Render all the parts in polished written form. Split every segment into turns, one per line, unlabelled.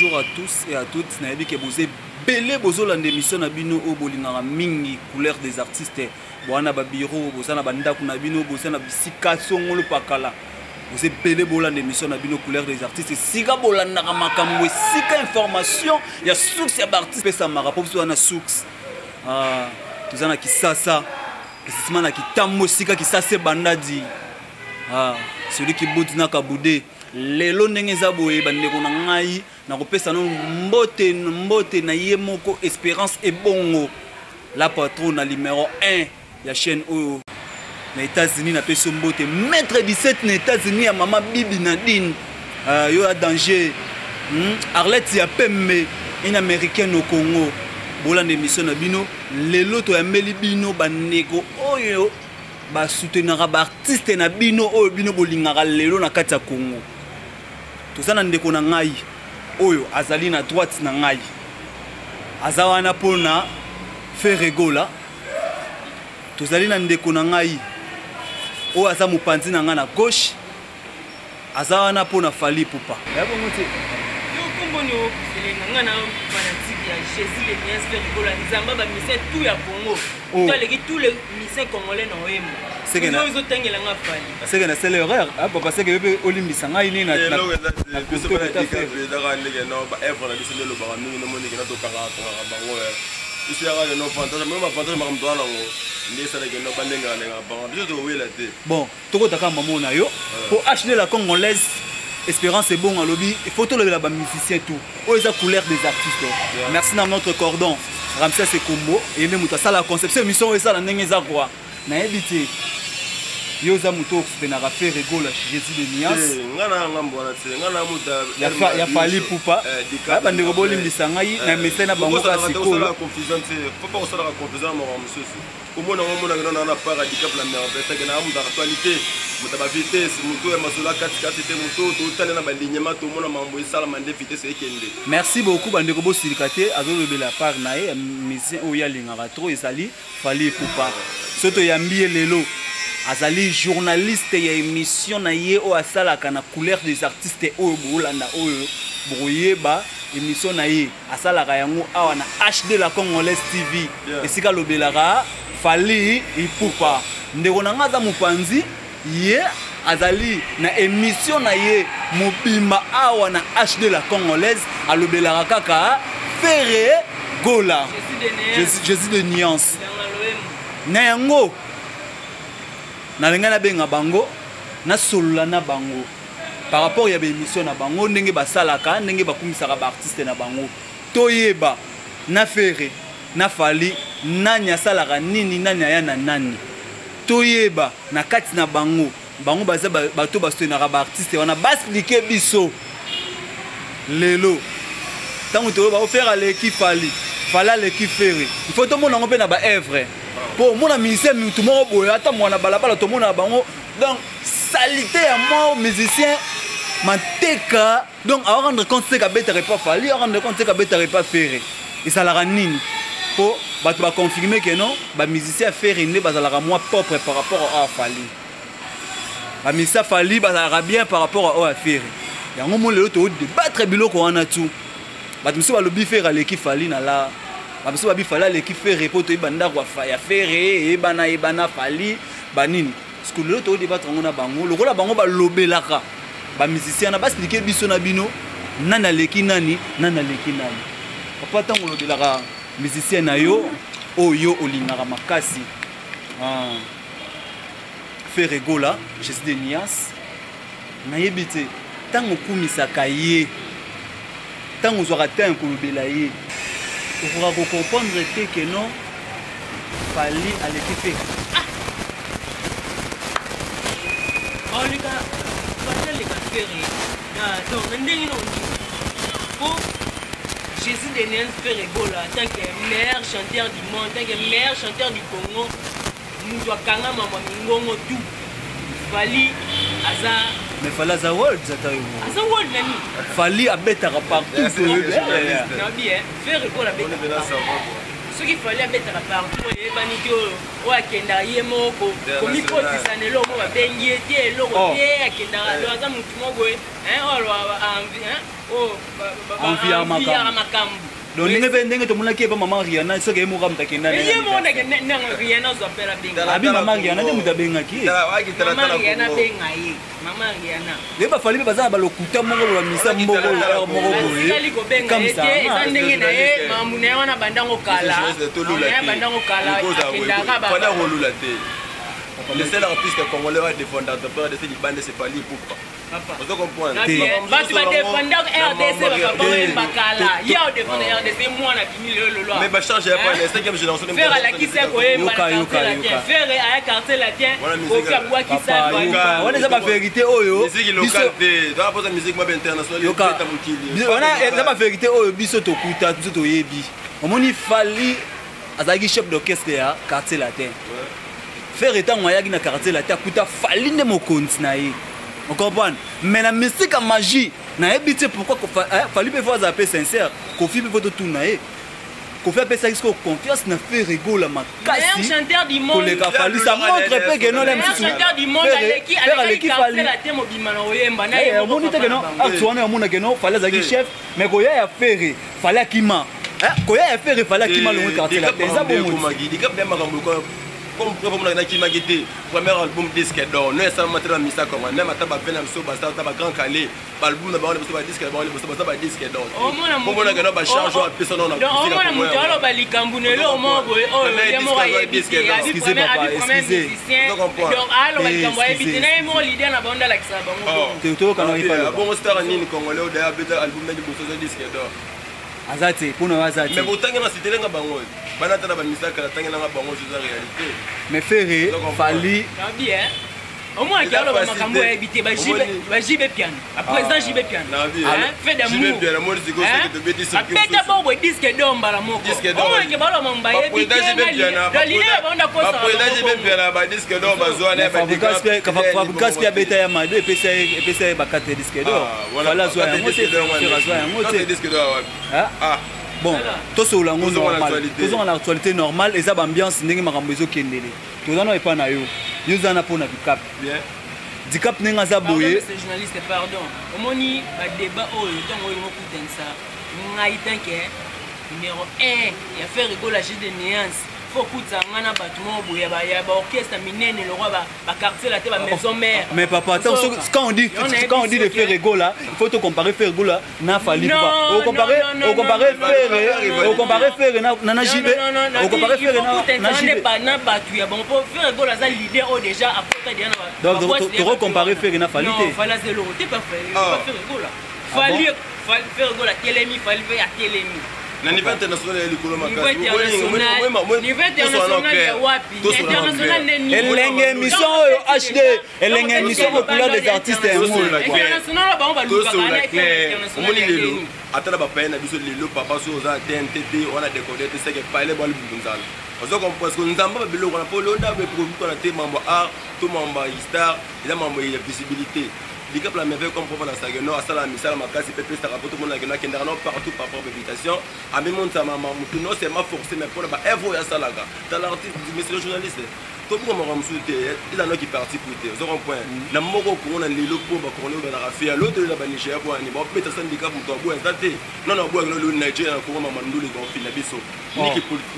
Bonjour à tous et à toutes. Nayebi ke boze bele bozolanda émission na bino oyo bolingaka mingi couleur des artistes. Boza ba bureau, boza na bandako na bino, boza na bisika songolo pakala. Boze bele bolanda émission na bino couleur des artistes. Esika bolandaka makambo, esika information ya source ya ba artistes pesamaka po biso wana source. Ah, toza na Kisasa. Précisément na Kitambo esika Kisasa ebanda di. Ah, celui qui boude na kabude. Lelo ndenge eza boye bandeko na ngai nakopesa no mbote mbote na ye moko Espérance Ebongo la patronne na numéro 1 ya chaîne oyo na États-Unis napesi yo mbote maître 17 na États-Unis ya mama Bibi Nadine yo ya danger Arlette ya pembe une américaine au Congo bolanda émission na bino lelo toyambeli bino bandeko oyo basoutenaka baartiste na bino oyo bino bolingaka lelo na kati ya Congo. Toza na ndeko na ngai oyo azali na droite na ngai, aza wana mpona Ferre Gola. Tozali na ndeko na ngai oyo aza mopanzi na ngai na gauche, aza wana mpona Fally Ipupa. Ya bongo te.
Yo kombo ni okelenga nga na fanatique ya Jésus le Nias Ferre Gola, Nzamba ba musicien tout ya Congo.
Oh.
Toi leki tous les musiciens congolais na oyemba.
C'est que na
ozotangela nga Fally.
C'est que na sala erreur, ah papa c'est que yo pe olimbisa ngai nini na
na biso bana dika ezaka ndenge no ba œuvre na biso nde elobaka mingi nomoni kena tokangaka kangaka bango biso yaka keno avantage meme avantage makambo toza nango nde esalaki no balengaka lengaka bango biso tokowela te.
Bon, tokotaka mamo na yo po HD la congolaise Espérance Ebongo alobi il faut tolobela ba musiciens tout oyo eza couleur des artistes. Merci na notre cordon Ramsès Ekombo et nde moto asala conception émission oyo esala ndenge eza quoi nayebi te yo oza moto oyo soutenaka Ferre Gola Jésus de Nuance
nga na ngambo wana te nga na moto
ya Fally Ipupa bandeko bolimbisa ngai na mesai na bango kaka sikoyo
confusion te faut pas kosalaka confusion na makambo mosusu komona ngo omonaka nano na part handicap la merveille seke na moto actualité moto ya bavitesse moto ya masolo ya katikati te moto totale na balignema tomona mambo esalama nde vitesse ekende.
Merci beaucoup bandeko bosilika te azolobela part na ye ya musicien oyo ye alingaka trop ezali Fally Ipupa. Soki toyambi ye lelo azali journaliste ya émission na ye oyo asalaka na couleur des artistes oyo bokolanda oyo bokoyeba émission na ye asalaka yango awa na HD la Congolaise TV esika alobelaka Fally Ipupa. Ndeko na nga aza mopanzi ye azali na émission na ye mobimba awa na HD la Congolaise alobelaka kaka Ferre Gola Jésus de nuance na yango nalingai nabenga bango nasolola na bango par rapport ya baémission na bango ndenge basalaka ndenge bakumisaka baartiste na bango toyeba na Ferre na Fally nani asalaka nini nani aya na nani toyeba na kati na bango bango baza bato basoutenaka baartiste wana baexplike biso lelo ntango toyoba o Ferre aleki Fally, Fally aleki Ferre il faut tomona yango mpe na baœuvre mpo omona musicien mutu moko boye ata mwana balabala tomona bango donc salité ya mort musicien manteka donc awa rendre compte te kabetaka epa Fally awa rendre compte te kabetaka epa Ferre ezalaka nini mpo bato baconfirme ke non bamusicien ya Ferre nde bazalaka mwa propre par rapport à Fally bamusicien ya Fally bazalaka bien par rapport à oyo ya Ferre yango mo lelo toodébattre biloko wana tu bato mosusu balobi Ferre aleki Fally na la bato mosusu babi Fally aleki Ferre mpo toyeba ndako ya Ferre eyebana eyebana Fally banini parce que lelo toodébattre yango na bango lokola bango balobelaka bamusicien na baexplike biso na bino nani aleki nani nani aleki nani papa ntango olobelaka musicien na yo oyo olingaka makasi Ferre Gola Jésus de Nias nayebi te ntango okumisaka ye ntango ozwaka temps ya kolobela ye okoka kocomprendre te ke non Fally aleki Ferre.
Oleka Fally aleka Ferre donc na ndenge na ondima po Jésus de Nuance Ferre Gola en tant que meilleur chanteur du monde, en tant que meilleur chanteur du Congo, moto akanga mama mingongo tout Fally aza
mais Fally aza world ata yo
aza world nani
Fally abetaka partout
nabi Ferre Gola abetaka. Soki Fally abetaka partout, oyebani te, oyo oyo akendaka ye moko komikotisa na eloko moko babengi ye te, eloko te akendaka. Donc aza motu moko boye, oyo
oyo
makambo.
Donc ndenge mpe ndenge tomonaki epa mama Riana, soki ye moko moto akenda.
Ye moko ndenge Riana ozwa pela benga.
Abi mama Riana nde moto abengaki
ye. Mama Riana abenga ye, mama Riana.
Ye bafali mpe baza na balokuta moko, bamisa moko moko.
Boye kobenga ye te, eza ndenge na ye, makambo na ye wana bandango kala, bandango kala akendaka.
Kolula te. Le seul artiste congolais va défendre de ce libanda, c'est Fally Ipupa. Ozo comprendre?
Bato badefendaka RDC, bapapa oyemba kala, ye odefendre RDC, mwana bimi lelo lolo.
Mais bacharge ya pas la cinquième génération.
Ferre alakisi ya koyemba na Quartier Latin. Ferre aya Quartier Latin, Kofi abwakisa.
Wana eza bavérité oyo.
Musique locale te, toza posa musique mabe international ebeta mokili.
Wana eza bavérité oyo biso tokuta, biso toyebi. Omoni, Fally azalaki chef d'orchestre ya Quartier Latin. Ferre ntango ayaki na Quartier Latin, akuta Fally nde mokonzi na ye, ocomprendre? Mais na mystique ya magie, nayebi te pourquoi Fally mpe fo azala mpe sincère. Kofi mpe fo totuna ye. Kofi apesaki sikoyo confiance na Ferre Gola makasi koleka Fally. Ça montre mpe que non,
Ferre
aleki Fally. Omoni te que non, acte wana omona que non, Fally azalaki chef, mais koya ya Ferre, Fally akima. Koya ya Ferre, Fally akima longo Quartier Latin. Eza bongo.
Comme preuve, omonaka nakimaki te. Premier album disque d'or no esalama te na misa kongo. Même ata bave na biso basala, ata bagrand Kale, baalbum na bango liboso, badisque na bango liboso baza badisque d'or. Omonaka no bacharge oyo apesa
no. Na omona moto aloba likambo na eloko moko boye oyo ye moko ayebi te, abi premier musicien, donc aloba likambo ayebi te na ye moko leader na bango nde alakisaka
bango. Bongo star nini congolais oyo daya abeta album na liboso eza disque d'or?
Aza te, mpona oyo aza te.
Mais botangi na sitelenga bango bana, ata na bamisaka natangelanga bango, eza réalité.
Mais Ferre, Fally.
Omwaki aloba makambo oyebi te. Bajibe Piano, baprésident Jibe Piano, fait d'amour, abeta bongo boye disque d'or mbala moko. Omwaki baloba mambo bayebi te, leader bango.
Ndakosa badisque d'or bazwa.
Fabricas mpe abeta ya mado, epesa ye bakate disque d'or. Fally azwa yango te, Ferre azwa yango te. Bon, tosolola yango normal, tozonga na actualité normale. Eza baambiance ndenge makambo ezokendele. Toza na epa na yo, yo oza na mpona Dicap. Dicap ndenge aza boye.
Journaliste, pardon, omoni badébat oyo, ntango oyo mokutanisa ngai tant que numéro 1 ya Ferre Gola, Jésus de nuance, fo okutisa ngai na bato moko boye ya baorchestre minene lokwa baquartier la te, bamaison mère.
Mais papa, attends, quand on dit de Ferre Gola, il faut te comparer Ferre Gola na Fally. Ocompare, ocompare Ferre, ocompare Ferre na JB, ocompare Ferre na JB.
Na bato ya bango, mpo Ferre Gola aza leader oyo déjà akota déjà.
Na donc tokocompare Ferre na Fally te.
Fally aza eloko te, pa Ferre Gola. Fally, Ferre Gola atelemi, Fally mpe atelemi.
Na niveau international ya likolo.
Niveau international ya wapi? International nde nini?
Elenge émission oyo HD, elenge émission ko couleur des artistes yango.
International bango balukaka.
Omoni lelo, ata na bapaye na biso lelo, papa, soki oza na TNT te, wana décoder te, seke pale bwali bundu nzala. Oza comprendre? Parce que Nzambe babiloko wana mpo londa ekobikwana te. Mambo art to mambo ya star eza mambo ya visibilité. Dicap la Merveille, comme propre na Sageno, asala misala makasi mpe pesaka po tomonaka no akendaka no partout par propre invitation, amimonisa motu non seulement forcé, mais mpona baœuvre oyo asalaka. Tala artiste, monsieur le journaliste, tobuka makambo mosusu te, eza noki parti pris te. Oza comprendre? Na moko Kongo na lelo, mpo bakongole oyo bazalaka fier loto na banigeria, po ani babeta sa ndika moto aboya eza te. Nano aboyaki no lelo Nigeria na Kongo mama ndule baofina biso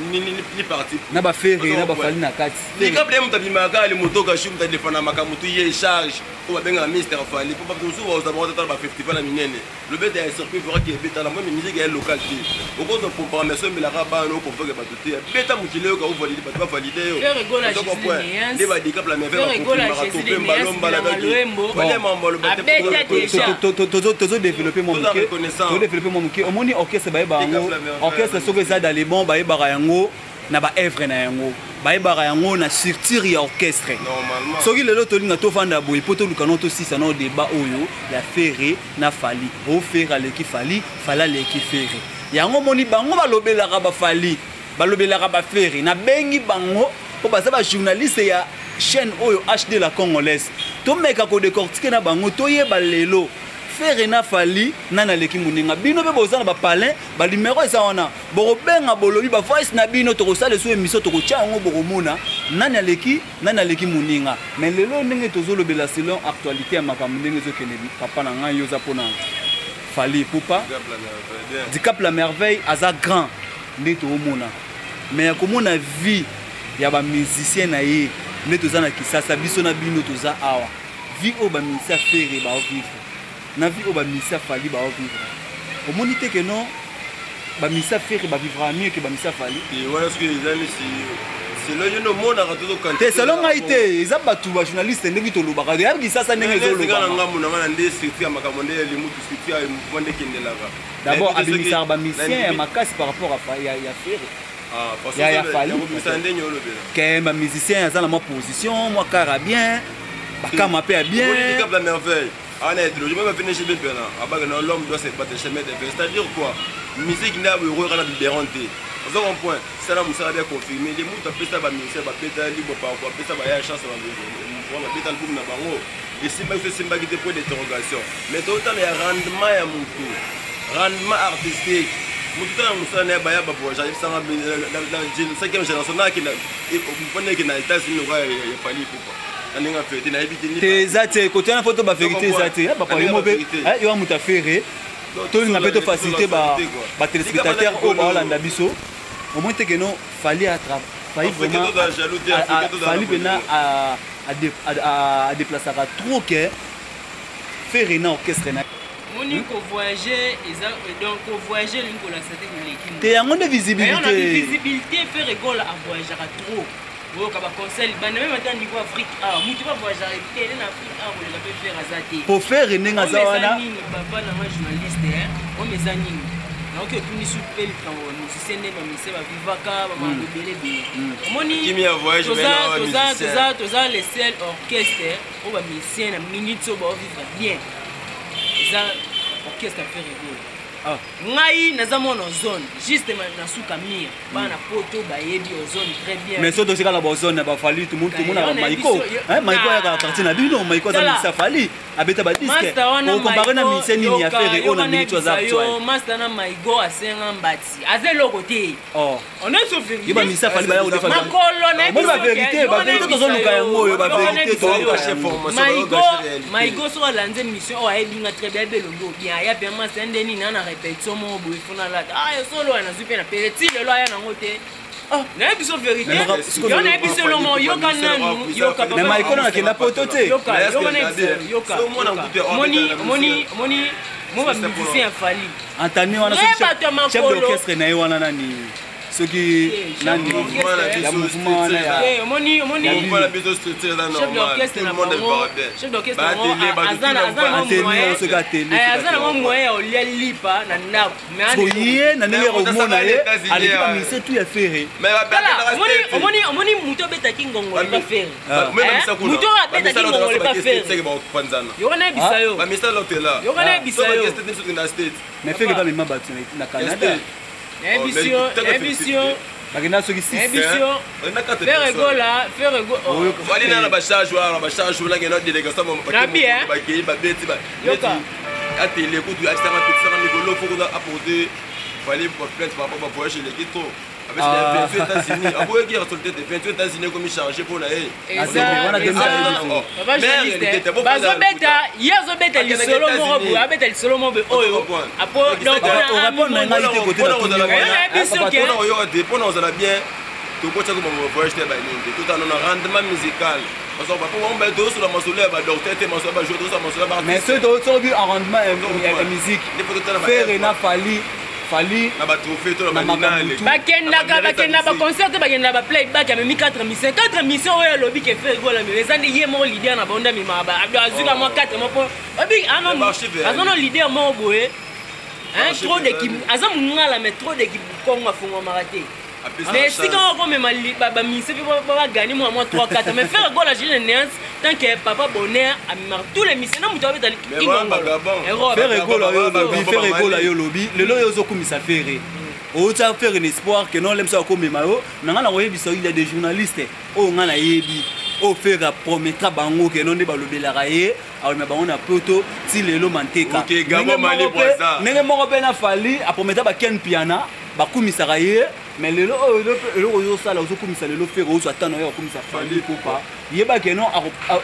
ni parti.
Na baFerre na baFally na kati.
Dicap nde moto abimaka ali moto kashi, moto adefana makambo tu ye charge oyo babengaka Mister Fally, mpo bato mosusu bazwa bango tata bafestival ya minene, lobeta ya circuit voraki ebetala moi musique ya local te. Okozwa programmation emelaka bana, oconvoke bato te, beta mokili oyoka, ovalide bato bavalide yo nde baDicap la Merveille bakonfirmaka tope mbalombala.
Tozodéveloppe mwa moke, tozodéveloppe mwa moke. Omoni, orchestre bayebaka yango, orchestre soki eza dans les bons, bayebaka yango na baœuvre na yango, bayebaka yango na structure ya orchestre. Soki lelo tolinga tovanda boye mpo toluka no tosisa no débat oyo ya Ferre na Fally, o Ferre aleki Fally, Fally aleki Ferre, yango omoni bango balobelaka baFally, balobelaka baFerre. Nabengi bango mpo baza bajournaliste ya chaîne oyo HD la Congolaise. Tomeka kodécortiquer na bango, toyeba lelo. Ferre na Fally, nani aleki moninga? Bino mpe boza na bapalin, banumero eza wana, bokobenga, bolobi bavoice na bino, tokosala esu émission, tokotia yango, bokomona nani aleki moninga. Mais lelo, ndenge tozolobela selon actualité ya makambo ndenge ezokende, papa na ngai, yo oza mpona Fally Ipupa. Dicap la Merveille aza grand nde toomona, mais ya komona vie ya bamusicien na ye nde toza na Kisasa. Biso na bino toza awa, vie oyo bamusicien Ferre baovivre na vie oyo bamusicien Fally baovivre, omoni te ke non, bamusicien Ferre bavivra mieux ke bamusicien Fally?
Wana soki eza nisi selo yo nde omonaka.
Te, selo ngai te, eza bato bajournaliste ndenge tolobaka, yabi Kisasa ndenge
ezolobaka na ngambo na ngai na nde structure ya makambo nde ya limutu, structure ya mouvement nde ekendelaka.
D'abord abimisaka bamusicien ya makasi par rapport ya Ferre, ya Fally.
Kobimisa ndenge olobela.
Ke bamusicien aza na mwa position, mwa kara bien, bakama mpe ya bien.
Dicap la Merveille ana idéologie même afini chez Bempena abaka na l'homme doit se battre chemin de fer, c'est-à-dire quoi? Musique nde aboyoko kaka na biberon te, oza comprend? Sala mosala bien confirmé le mutu apesa bamusicien, babeta libre parcours, apesa baya chance, babeta album na bango, esimbaki to esimbaki te, point d'interrogation. Mais totala ya rendement ya motu, rendement artistique. Motu tala mosala na ye, baya bavoyage, ayebisanga cinquième génération nakenda mpona eke na États-Unis lokola ya Fally Ipupa na ndenge afete, nayebi te.
Te, eza te kote wana, foto bavérité eza te. Papa, yo mo mpe yo wa moto afere, tolinga mpe tofacilité batéléspectateur oyo baolanda biso. Omoni te ke non, Fally Fally vraiment, Fally mpena adéplasaka trop ke Ferre na orchestre na.
Moni, kovoyage eza, donc kovoyage elingi kolakisa te koleki.
Te, yango nde visibilité.
Visibilité, Ferre Gola avoyageaka trop, oyoka baconseil libanda, même ata niveau Afrique awa, mutu bavoyageaka tele na Afrique awa koleka mpe Ferre aza te.
Po Ferre ndenge aza wana.
Nini, papa nanga journaliste, omo eza nini? Naoki otuni su mpe likambo bamusicien, nde bamusicien bavivaka bamakambo ebele ebele. Omoni, toza le seul orchestre oyo bamusicien na minute oyo baovivre bien, eza orchestre Ferre Gola. Ngai naza mwana Ozone, juste na suka mire, bana poto bayebi Ozone très bien.
Mais so tosika na bozone na baFally, tomonaka Maiko. Maiko ayaka na quartier na bino. Maiko aza musicien Fally, abeta badisque. Okompare na musicien nini ya Ferre oyo na minute aza actuel?
Master na Maigo asenga mbati, aza eloko te.
Yo, bamusicien Fally baya kodefa bavérité, bavérité tozoluka yango oyo, bavérité tozoluka.
Maigo soki alandi mission oyo, ayebi nga très bien, ayebi elongi o bien, aya mpe master nde nini na répétition moko boye, fona lata solo oyo nazwi mpe na pele ti lelo, aya nango te. Nayebi biso vérité, yo nayebi biso elongo, yoka nanu, yoka.
Mais Maiko nanga akenda poto te.
Yoka, yoka, nayebisa yo, yoka. Omoni, omoni, omoni mo bamusicien ya Fally.
Antani wana, chef d'orchestre na ye wana nani, soki nani ya mouvement wana ya.
Omoni, omoni, chef d'orchestre na bango, chef d'orchestre bango aza na moyen ya olia lipa na ndako.
Ye na ndenge ya komona ye, aleki bamusicien tout ya Ferre.
Omoni, omoni, moto abetaki ngongolo epa Ferre, moto oyo abetaki ngongolo epa Ferre, yoka nayebisa yo, yoka nayebisa yo.
Mais Ferre bamema bato na Canada.
Nayebisi yo, nayebisi yo.
Bakenda soki 6.
Nayebisi yo, Ferre Gola, Ferre Gola.
Fally na bacharge wana, bacharge wana kenda délégation, bakei, babeti atele kutu, atisanga petisanga mikolo, fo koza apporter Fally plainte par rapport bavoyage eleki trop. Avec 28 États-Unis, aboyaki actualité te, 28 États-Unis ekomi chargé mpo na ye.
Bazobeta ye, azobeta lisolo moko boye, abeta lisolo moko boye oyo.
Oyoka te, mpona kozala bien, tokotiaki voyage te, banini te, totala na rendement musical, parce que tozosola masolo ya badocteur te, masolo ya bajoueur, tozosola masolo ya.
Mais soki tobi en rendement ya musique, Ferre na Fally, Fally.
Na batrophée to na.
Bakendaka, bakenda baconcert te, bakenda baplayback. Amemi 4 mission, 4 mission oyo alobi ke Ferre Gola amemi, eza nde ye moko leader na bango nde amemaka, azwika mwa 4 moko obi aza no leader moko boye trop de, aza mongala, mais trop de Kongo afungwamaka te. Mais esika oyo komema bamusicien mpe bagani mwa mwa 3 4, mais Ferre Gola Gilles Néance, tant que Papa Bonheur amemaka tous les musiciens na moto abeta.
Ferre Gola oyo olobi, Ferre Gola oyo olobi lelo oyo, ozokumisa Ferre, outa faire un espoir que non, lemso akomema yo na ngai. Na koyebisa, il y a des journalistes oyo ngai nayebi. Oyo Ferre apromettra bango ke no nde balobelaka ye, akomema bango na poto ti lelo manteka.
Ok, Gabon, Mali, Brazza.
Ndenge moko mpe na Fally aprometa ba Ken Mpiana, bakumisaka ye, mais lelo oyo eloko ozosala, ozokumisa lelo Ferre, ozwa temps na yo ya kokumisa Fally Ipupa, yeba ke non,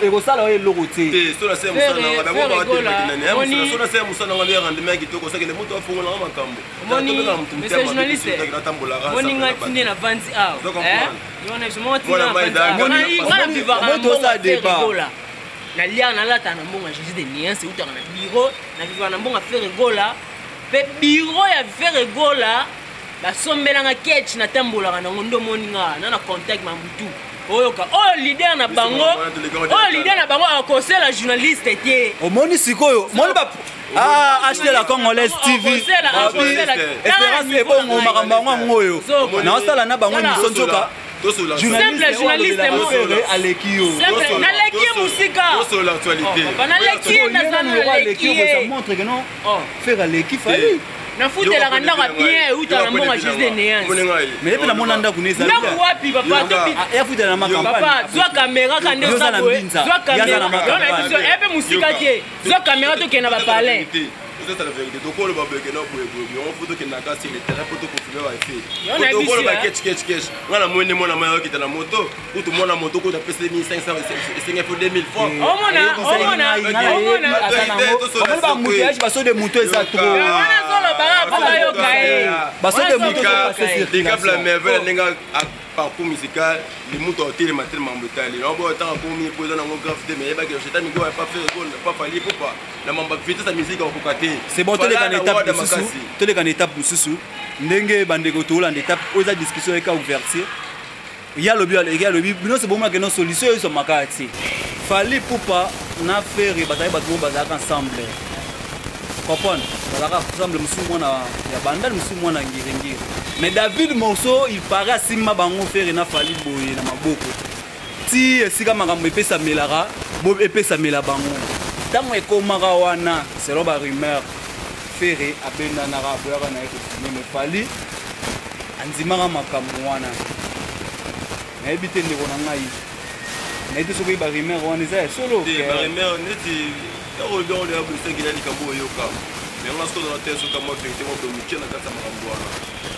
ekosala oyo eloko te.
Te, so na se mosala na nga, d'abord
Ferre
ba
Gola,
telema kinene, ya
omoni-
mosala, so na se mosala na nga, nde rendement ya kitoko, saki le moto afongolanga makambo.
Omoni,
Tobengaka moto
monsieur
motema mabe,
journaliste,
soki atambolaka,
omoni nga
asambelaka bato.
tinde na vandi awa,
Ozo comprendre?
eh? Yo wana biso, moko tinde
Mwana
na
mai
vandi awa.
ezalaka
Ngai-
na-
ngai na vivaka na
Omoni
mbongo
tosala
ya Ferre
débat.
Gola. Nalia, nalata na mbongo ya Jésus de Nuance, eutaka na bureau, na vivaka na mbongo ya Ferre Gola. Pe bureau ya Ferre Gola, basombelanga ketch, natambolaka nango, nde omoni nga, na na contact Mambutu. Oyoka, oyo leader na
Biso
bango,
mwana toleka
oyo
wana
leader na bango akosela journaliste te.
Omoni sikoyo, omoni ba Ah, acheter la Congolaise TV.
Akosela,
Babi,
akosela.
Espérance ebongo makambo yango yango oyo.
Zoka.
Naosala na bango
Tala.
émission nzoka.
Tosola.
Journaliste
Simple journaliste
oyo
moko.
alobelaka Ferre aleki yo.
Simple, naleki ye mosika.
Tosola actualité.
Oh, papa, naleki ye,
Oyo
naza
nanu lokola
naleki
aleki yo,
ye.
ça montre que non,
Oh.
Ferre aleki Fally.
Nafutelaka ndako ya bien, eutaka na mbongo ya Jésus de Nuance.
Mais ye mpe namona ndako ne ezali.
Ndako wapi, papa?
Yoka.
Topi-
Ah, ye afutela na
Yoka.
Papa,
makampagne.
zwa caméra ka nde
Yo
oza
oza na
boye.
mbinza.
Zwa
Ye aza na
caméra. Yo na
makampagne.
biso, ye mpe mosika te. Zwa caméra tokende na bapalin.
Ozosala vérité, tokoloba boye na boye boye boye, yango fo tokendaka sur le terrain po toconfirme bafe.
Yo na biso,
Tokoloba
hein.
ketch ketch ketch, nga na moni mwana mai okita na moto, kutu mwana moto kutu apesi 1500, esengi fo 2000 francs.
Omona, omona, omona.
Omoni ba embouteillage, baso de moto eza trop.
Wana azolobaka mpo bayoka ye.
Baso de
Wana
moto
azolobaka
ezopase
ye.
Dicap la
circulation.
merveille ndenge parcours musical le moto atelema telema mambo etali nango boyo otanga komi po eza nango grave te, mais yebaki cheta miko ya pas faire gol, pas Fally Ipupa na mambo ya vitesse ya musique akokoka te.
C'est bon, toleka na
Fala
étape
wada
mosusu,
makasi.
toleka na étape mosusu ndenge bandeko tolanda étape oyo eza discussion eka ouverture. Ya lobi, ya lobi, bino nyonso bomonaka no solution oyo ezwamaka te. Fally Ipupa na Ferre bazalaki bato moko bazalaka ensemble, comprendre, bazalaka ensemble, mosusu mwana ya Bandal, mosusu mwana Ngiringiri. Mais David Morceau, il paraît, asimba bango Ferre na Fally boye na maboko ti esika makambo epesamelaka, bo epesamela bango. Ntango ekomaka wana, selon barumeur, Ferre abendanaka, aboyaka na ye kosigner, mais Fally andimaka makambo wana. Nayebi te, ndeko na ngai, nayebi te soki barumeur wana eza ya solo.
Te, barumeur neti ntango olobi yango deya boye, esengeli likambo oyoka, mais nga soki ozala te, soki mwa vérité mwa boye mokie na kati ya makambo wana,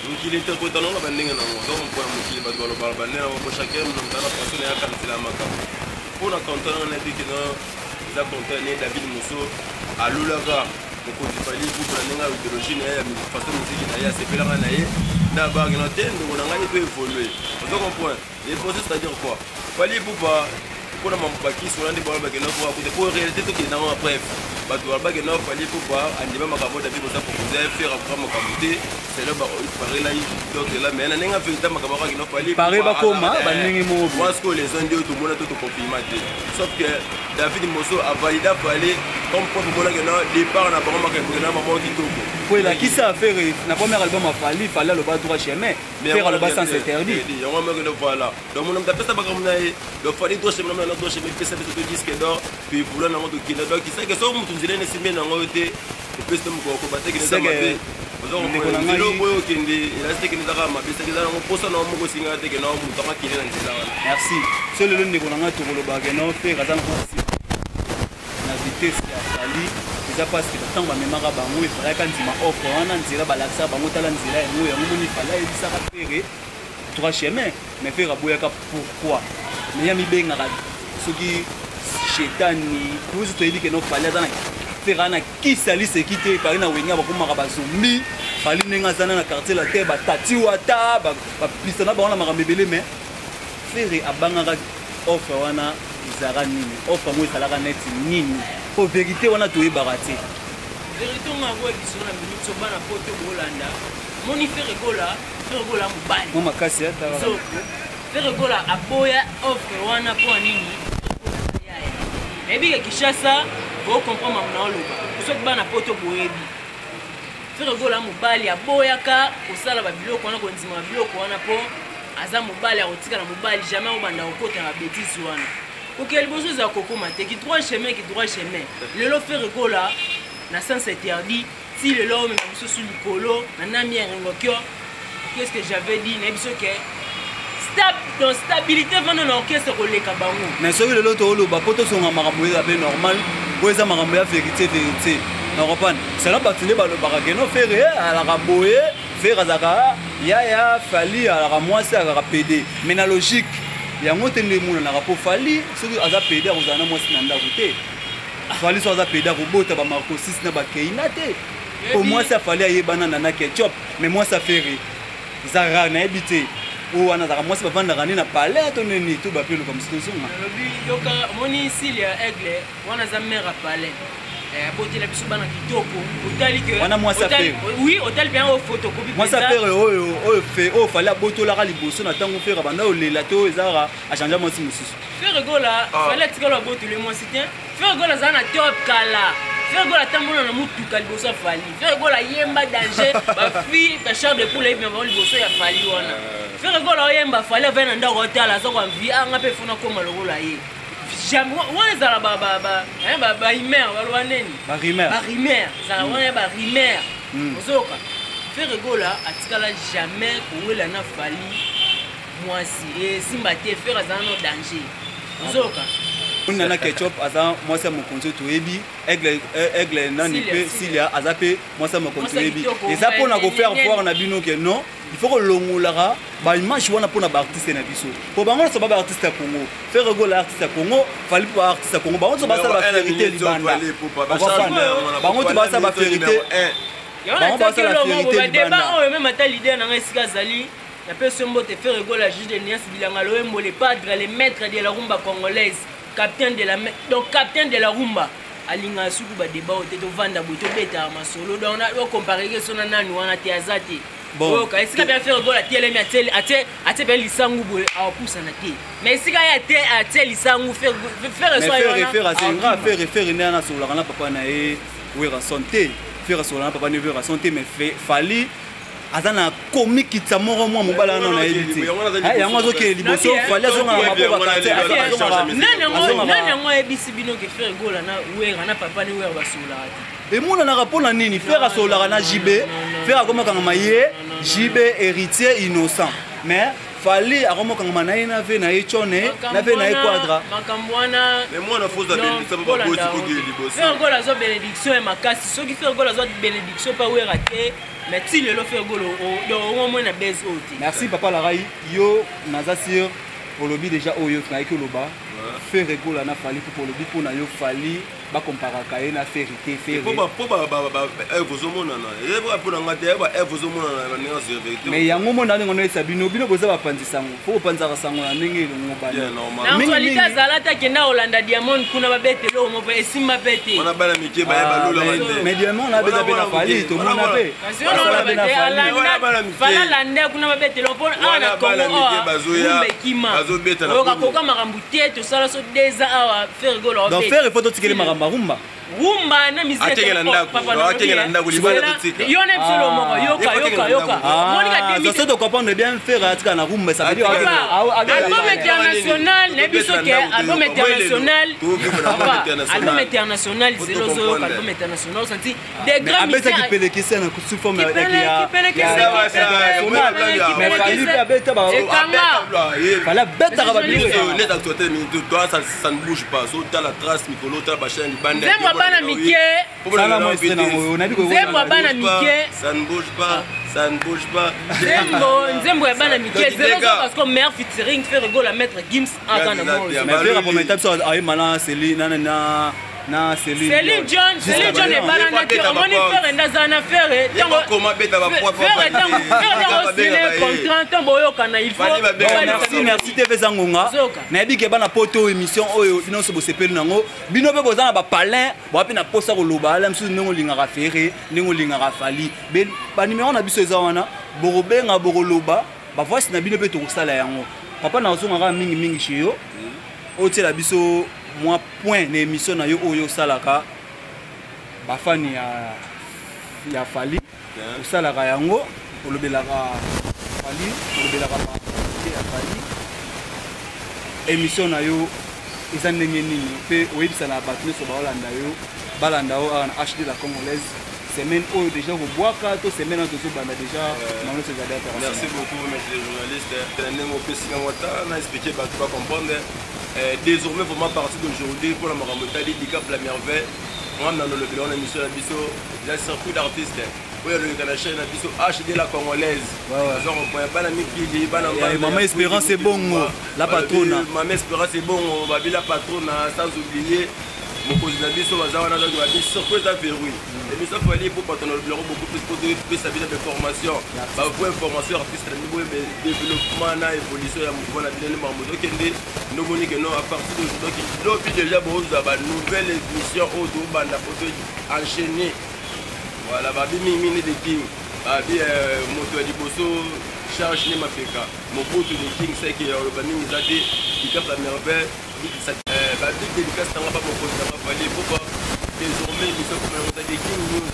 mokili interprète nango na bandenge nango. Donc mpo ya mokili, bato balobaka bandenge nango po chacun moto na façon na ye akanisela ya makambo. Mpo na canton nanga, nayebi ke no eza canton ne David Moso alulaka mokonzi Fally Ipupa na ndenge ya idéologie na ye, ya façon musique na ye, asepelaka na ye nde abaki na te, ndeko na ngai to évolue. Ozo comprendre les procès, c'est-à-dire quoi, Fally Ipupa mpona bakisi wana nde bango bakenda koka kote po réalité tokende nango. Bref, bato balobaki no Fally Ipupa andima makambo David koza propose, faire akora makambo te selo parelai. Donc là, mais na ndenge ya vérité, makambo akaki no Fally
Pare bakoma bandenge moko boye.
Moi sikoyo, les uns nde oyo tomona to toconfirma te, sauf que David Moso avalida Fally comme propre, omonaki no départ na bango makambo na bango kitoko.
Po elakisa affaire na premier album ya Fally, Fally aloba droit chemin, Ferre aloba sens interdit.
Yango moko, voilà. Donc mona moto apesa makambo na ye, donc Fally droit chemin na droit chemin epesa biso to disque d'or, puis vula nango tokenda. Donc isake soki motu nzela ene esimbi nango yo te, opesi to mokolo koba te kende eza mabe.
Ndeko na
nzela
ngai-
oyo okende elasi te, kende ezaka mabe, seke eza nango mposa nango moko esingaka te, kende moto anga kende na nzela wana.
Merci. So lelo, ndeko na ngai, tokolobaka no Ferre aza na vitesse ya Fally, eza parce que ntango bamemaka bango, efalaka ndima offre wana, nzela balakisaka bango, tala nzela yango, yango moni Fally ayebisaka Ferre droit chemin, mais Ferre aboyaka. Pourquoi? Mais ya mibengaka soki shetani biso toyebi ke no Fally aza na Ferre aza na kisi aliseki te. Pari na Wenge bakomaka bazombi Fally ndenge aza na Quartier Latin, batati wata bapista na bango na makambo ebele, mais Ferre abangaka offre wana. Ezalaka nini offre yango? Ezalaka neti nini? Po vérité wana toyebaka te.
Vérité ngo yango ebiso na minute so bana poto bolanda moni Ferre Gola, Ferre Gola mobali.
Mwa makasi.
So Ferre Gola aboya offre wana mpo ya nini? Nayebi ke Kinshasa bocomprendre makambo na oloba, soki bana poto boyebi, Ferre Gola mobali aboyaka kosala babiloko wana, kondima babiloko wana, mpo aza mobali, akotikala mobali, jamais obanda kokota na babêtises wana. Kokela liboso ezala kokóma te ki droit chemin, ki droit chemin. Lelo Ferre Gola na sens interdit ti lelo omema misusu likolo na nami ya Rengokio. Qu'est-ce que j'avais dit? Nayebi so ke Donc stabilité vanda na orchestre koleka bango.
Mais soki lelo tooloba mpo tosonga makambo eza mpe normal, oyo eza makambo ya vérité, vérité na comprendre. Sala bato nde balobaka keno Ferre alaka boye, Ferre azalaka yaya, Fally alaka mwasi, alaka pédé. Mais na logique yango te nde emonanaka, mpo Fally soki aza pédé, akozala na mwasi na ndako te. Fally soki aza pédé, akobota bamarco 6 na bakeina te, po mwasi a Fally ayebana na Ketchup. Mais mwasi a Ferre eza rare, nayebi te oyo wana azalaka mwasi bavandaka nde na palais to nini to bape eluka mosusu tozonga.
Nalobi yoka, omoni sile ya Aigle wana aza mare ya palais, abotela biso bana kitoko. Otali ke
Wana mwasi
otali-
Ferre.
Oui, otali mpenza oyo photocopie.
Mwasi
mpenza.
A Ferre oyo Fally abotolaka liboso na ntango Ferre banda olela te, oyo ezalaka achange mwasi mosusu.
Ferre Gola.
Ah.
Fally atikala abotoli mwasi te. Ferre Gola azala na top kala. Ferre Gola atambola na motuka liboso ya Fally. Ferre Gola ayemba danger, bafille bachair de poule ayebi na bango liboso ya Fally wana. Ferre Gola oyemba, Fally avai na ndako otala, aza koamvi anga mpe fona koma lokola ye. Jamais wana ezala bahimer, baloba nini?
Barumeur.
Barumeur ezala wana ya barumeur. Ozoyoka, Ferre Gola atikala jamais kowela na Fally mwasi, esimba te. Ferre azala no danger, ozoyoka.
Nana Ketchup aza mwasi ya mokonzi oyo toyebi. Aigle, Aigle nani?
Silia,
Mpe
Silia.
Silia aza mpe mwasi ya mokonzi
Mwasi ya
toyebi.
kitoko,
Eza mpona kofaire voir na bino ke non, il faut kolongolaka baimage wana mpona baartiste na biso, po bango nyonso ba baartiste ya Congo. Ferre Gola artiste ya Congo, Fally mpe baartiste ya Congo. Bango nyonso basala bavérité libanda. Bango to basala bavérité.
Yango
Bango
natiaki
basala
eloko moko
vérité
badeba
libanda.
Oyo même ata leader na ngai esika azali, napesi yo mbote, Ferre Gola, juge de nias bilanga loyembo, le padre, le maître de la rumba congolaise, capitaine de la donc capitaine de la rumba. Alingaka suku badeba oyo te. Tovanda boye, tobetaka masolo. Donc ocompare ke so na nani wana te, aza te.
Bon.
Oyoka esika mpe Ferre Gola atelemi, atie mpe lisangu boye, awapusana te. Mais esika ye atie lisangu, Ferre
Mais
so
Ferre, Ferre asenga Ferre, Ferre nde wana asololaka na papa na ye Werrason te. Ferre asololaka na papa na ye Werrason te. Mais Fally aza na komikitisa moko mwa mobali wana nayebi te. Yango azokende liboso, Fally azonga na maboko ya quartier.
Nani yango ayebisi bino ke Ferre Gola na Wera, na papa ni Wera, basololaka te?
Emonanaka mpo na nini? Ferre asololaka na JB. Ferre akomakangama ye JB, Héritier, Innocent. Mais Fally akomokangama na ye na ve na ye Tione, na ve na ye Quadra.
Makambo wana.
Mais mwana foza bénédiction mpo baboti kokende liboso.
Ferre Gola azwa bénédiction ya makasi. Soki Ferre Gola azwa bénédiction mpa Wera te, mais ti lelo Ferre Gola omoi na base oyo te.
Merci papa Larai. Yo naza sur olobi déjà oyo nayaki oloba. Ferre Gola na Fally mpo olobi mpo na yo Fally bakomparaka ye na Ferre te. Ferre
Mpo baœuvre ozomonana, mpo na nga te, baœuvre ozomonana bandenge sur vérité.
Mais yango mona ndenge noyesa bino, bino boza bapanzi sango, fo bopanzaka sango na ndenge elongo bana.
Bien, normal.
Na
Mingi,
actualité
mingi.
azala ata akenda kolanda Diamond kuna, babetele oyo moko esimba mpe te.
Wana bana mike baye balula.
Mais Diamond abeta mpe na Fally, tomona mpe.
Kasi oyo naoloba
Asala mpe na
te.
Fally.
Wana bana mike.
Fally alanda kuna, babetele mpo awa na
Wana bana
Congo
mike
awa
bazoya,
rumba ekima.
bazobeta na
Oyoka
Congo.
koka makambo te, tosala so 2 ans awa, Ferre Gola.
Donc Ferre faut totikeli makambo ya rumba.
Rumba na musique.
Akengela ndako, akengela ndako, libanda totika.
Yo na biso lo moko, yoka, yoka, yoka. Monika.
So tocomprendre bien, Ferre atika na rumba, ça veut dire
Album international na biso ke album international, papa, album international zelo ozoyoka album international osanti des grands
abetaki
musiciens.
Pelekisi na sous forme
Kipelekisi,
mais Fally mpe abeta.
Ekanga.
Fally abetaka babilo.
Les actualités minute toi, ça ne bouge pas. So tala trace mikolo, tala bachaîne libanda.
Nzembo ya bana mike.
Sala mwa extrait nango, onayebi.
Nzembo ya bana mike.
Ça ne bouge pas, ça ne bouge pas.
Nzembo ya bana mike.
Donc,
Zelo
les gars.
parce que meilleur featuring, Ferre Gola, Maître Gims aka na
Bien,
mo.
bien.
Mais Ferre aprometa biso ayemba na Céline, na Céline.
Céline John, Céline John ebana te. Omoni Ferre nde aza na Ferre.
Koma beta
Ferre ntango osine contrat, ntango boyokana, il faut.
Merci, merci. TV Zangonga.
Zoka.
Nayebi ke bana poto, émission oyo bino nyonso bosepeli nango. Bino mpe boza na bapalin, boa mpe na posa koloba ala mosusu ndenge olingaka Ferre, ndenge olingaka Fally. Banimero na biso eza wana, bokobenga, bokoloba bavoice na bino mpe tokosala yango. Papa, nazongaka mingimingi chez yo, otiela biso mwa point na émission na yo oyo osalaka bafani ya Fally. Osalaka yango, olobelaka Fally, olobelaka ba ya Fally. Émission na yo eza ndenge nini? Mpe oyebisa na bato nyonso baolanda yo, balanda yo awa na HD La Congolaise. Semaine oyo déjà kobwaka to semaine oyo tozobanda déjà mango nyonso ezali
Merci beaucoup, monsieur le journaliste. Na ndenge opesi ngango ata na expliquer bato ba comprendre. Désormais, vraiment, à partir d'aujourd'hui, mpona makambo etali Dicap la Merveille, nga na nolobela wana émission na biso eza circuit d'artiste oyo alobeka na chaîne na biso HD la Congolaise. Aza kompoya bana mikili, bana
Mama Espérance Ebongo, la patrona.
Mama Espérance Ebongo babi, la patrona, sans oublier mokonzi na biso baza wana. Donc babi circuit eza verrouillé. Émission Fally po bato na lobelako beaucoup plus po topesa bino bainformation, bavrai information artiste na bino, boyeba développement na évolution ya mouvement na bino nde makambo ezokende. Ndomoni ke non, à partir d'aujourd'hui, lobi déjà bozwa banouvelle émission oyo tobanda po to enchaîner. Voilà, babi mingi de king, babi moto ya liboso charge ne mapeka Mobutu de King seke oloba mingi eza te. Dicap la Merveille, babig dédicace nanga ba mokonzi nanga Fally. Pourquoi désormais émission comme yango eza de King News,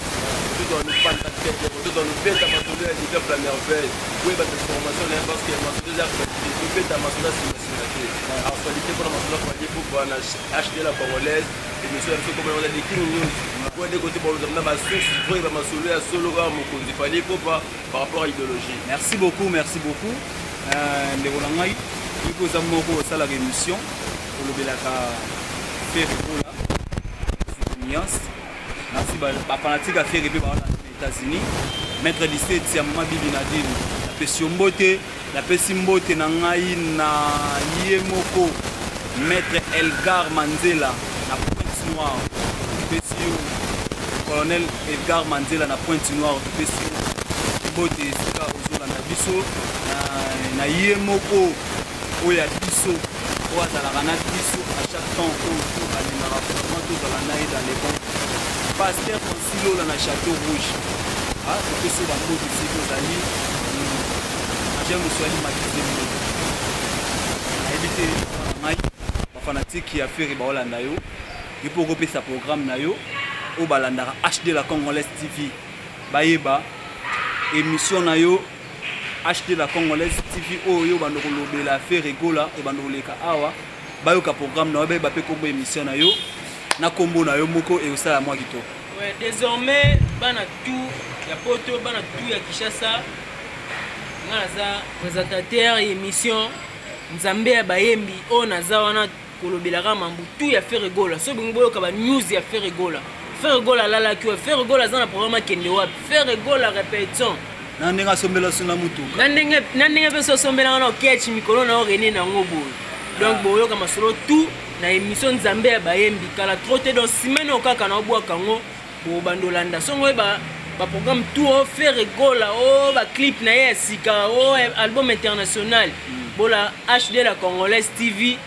tozwa nopanda tete, tozwa nobeta masolo ya Dicap la Merveille, koyeba information na ye, parce que masolo eza actualité. Tobeta masolo ya nsima te, actualité mpona masolo ya Fally Ipupa na HD la Congolaise. Émission ya biso comme yango eza de King News po nde kote bolozala na basource vrai, bamasolo ya solo oyo mokonzi Fally Ipupa par rapport à idéologie.
Merci beaucoup, merci beaucoup. Ndeko na ngai, yoki oza moko osalaka émission olobelaka Ferre Gola nuance. Merci bafanatike ya Ferre mpe bawana na États-Unis. Maître 17 ya mama Bibi Nadine, napesi yo mbote. Napesi mbote na ngai na ye moko maître Elgar Manzela na Pointe Noire. Topesi yo, colonel Edgar Manzela na Pointe Noire, topesi yo mbote esika ozolanda biso. Na ye moko oyo ya biso, oyo azalaka na biso à chaque temps, oyo to balingaka vraiment tozala na ye dans les bons, pasteur Francis Lola na Château Rouge. Ah, topesi yo bambote esika ozali. Angel Moswali Makizembe, nayebi te na ngai bafanatike ya Ferre baolanda yo, yo mpo okopesa programme na yo oyo balandaka HD la Congolaise TV, bayeba émission na yo HD la Congolaise TV oyo bando kolobela Ferre Gola ebando koleka awa, bayoka programme na yo, bayeba mpe kombo émission na yo na kombo na yo moko, ekosala mwa kitoko.
Ouais, désormais bana tout ya poto, bana tout ya Kinshasa, nga naza présentateur émission Nzambe ya Bayembi oyo naza wana kolobelaka mambu tout ya Ferre Gola. Soki bongi boyoka banews ya Ferre Gola, Ferre Gola alalaki wa, Ferre Gola aza na programme akende wapi, Ferre Gola répétition.
Na ndenge asombela so na mutuka.
Na ndenge mpe so osombelanga na oketch mikolo na yo rene nango boye. Donc boyoka masolo tout na émission Nzambe ya Bayembi kala trop te. Donc semaine oyo kaka na obwaka yango, bobanda olanda songo oyeba baprogramme tout o Ferre Gola, o baclip na ye ya sika, o album international. Bola HD la Congolaise TV,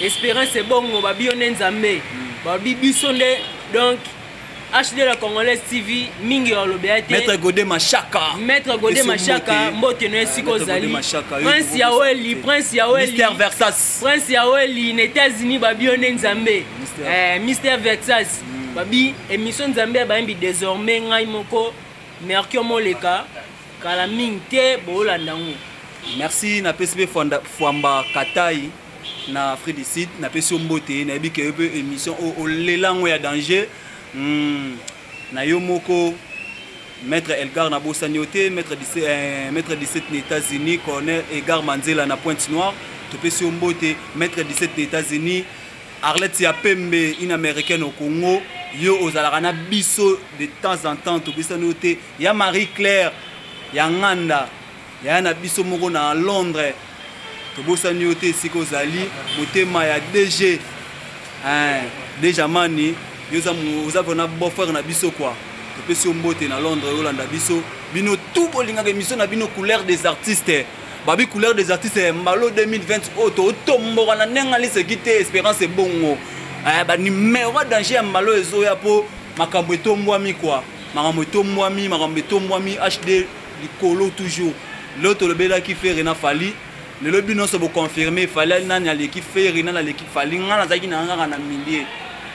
Espérance Ebongo babi yo nde Nzambe, babi biso nde. Donc HD la Congolaise TV, mingi balobela te.
Maître Godé Machaka.
Maître Godé Machaka, mbote no esika ozali. Prince Yaweli, Prince Yaweli.
Mister Versas.
Prince Yaweli na États-Unis, babi yo nde Nzambe. Mister Versas, babi émission Nzambe ya Bayembi. Désormais ngai moko Mercure Moleka, kala mingi te boolanda yango.
Merci. Napesi mpe Fwamba Katai na Afrique du Sud, napesi yo mbote. Nayebi ke yo mpe émission oyo olela yango ya danger. Na yo moko maître Elgar, nabosani yo te. Maître 17, maître 17 na États-Unis, colonel Edgar Manzela na Pointe Noire, topesi yo mbote. Maître 17 na États-Unis, Arlette ya Pembe, une Américaine au Congo, yo ozalaka na biso de temps en temps, tobisani yo te. Ya Marie Claire ya Nganda, yaya na biso moko na Londres, tobosani yo te esika ozali. Motema ya DG, hein, déjà mani yo oza vraiment beau frère na biso quoi. Topesi yo mbote na Londres, olanda biso. Bino tout bolingaka émission na bino Couleur des artistes, babi Couleur des artistes mbalo 2020 oyo totomboka na ndenge aliseki te. Espérance Ebongo, banimero ya danger ya mbalo ezoya mpo makambo etombwami quoi, makambo etombwami, makambo etombwami. HD likolo toujours. Lelo tolobelaki Ferre na Fally. Lelo bino nyonso boconfirme Fally nani aleki Ferre, nani aleki Fally. Ngai nazalaki na kaka na milieu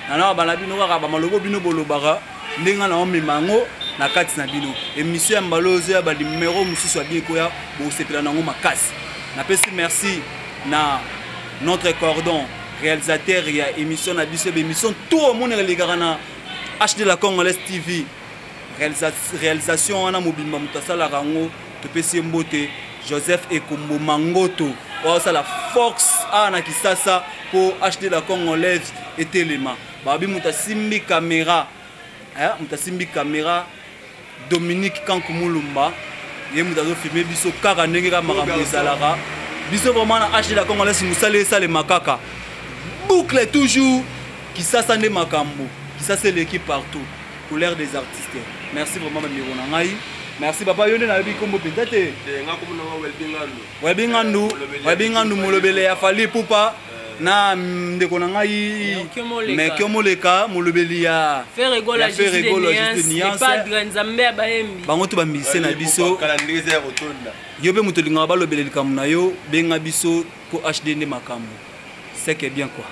nana bana bino kaka bamalobo bino bolobaka ndenge ngai naomema yango na kati na bino. Émission ya mbala oyo ezoya, banimero mosusu ya bien ekoya, bosepela nango makasi. Napesi merci na notre cordon réalisateur ya émission na biso, baémission tout omonaka elekaka na HD la Congolaise TV. Réalisation wana mobimba moto asalaka yango, topesi ye mbote, Joseph Ekombo Mangoto, oyo asala force awa na Kisasa mpo HD la Congolaise etelema. Babi moto asimbi caméra, moto asimbi caméra, Dominique Kankumulumba, ye moto azofilme biso kaka ndenge kaka makambo ezalaka. Biso vraiment na HD la Congolaise, mosala esalema kaka boucle toujours. Kisasa nde makambo, Kisasa eleki partout, couleur des artistes. Merci vraiment, bandeko na ngai. Merci papa. Yo nde nayebi nkombo mpenza te. Webi Ngandu, Webi Ngandu, molobele ya Fally Ipupa, na ndeko na ngai Mekio Moleka, molobeli ya
Ferre Gola,
bango to bamusicien na biso. Yo mpe moto olingaka balobela likambo na yo, benga biso mpo HD nde makambo. C'est que bien quoi.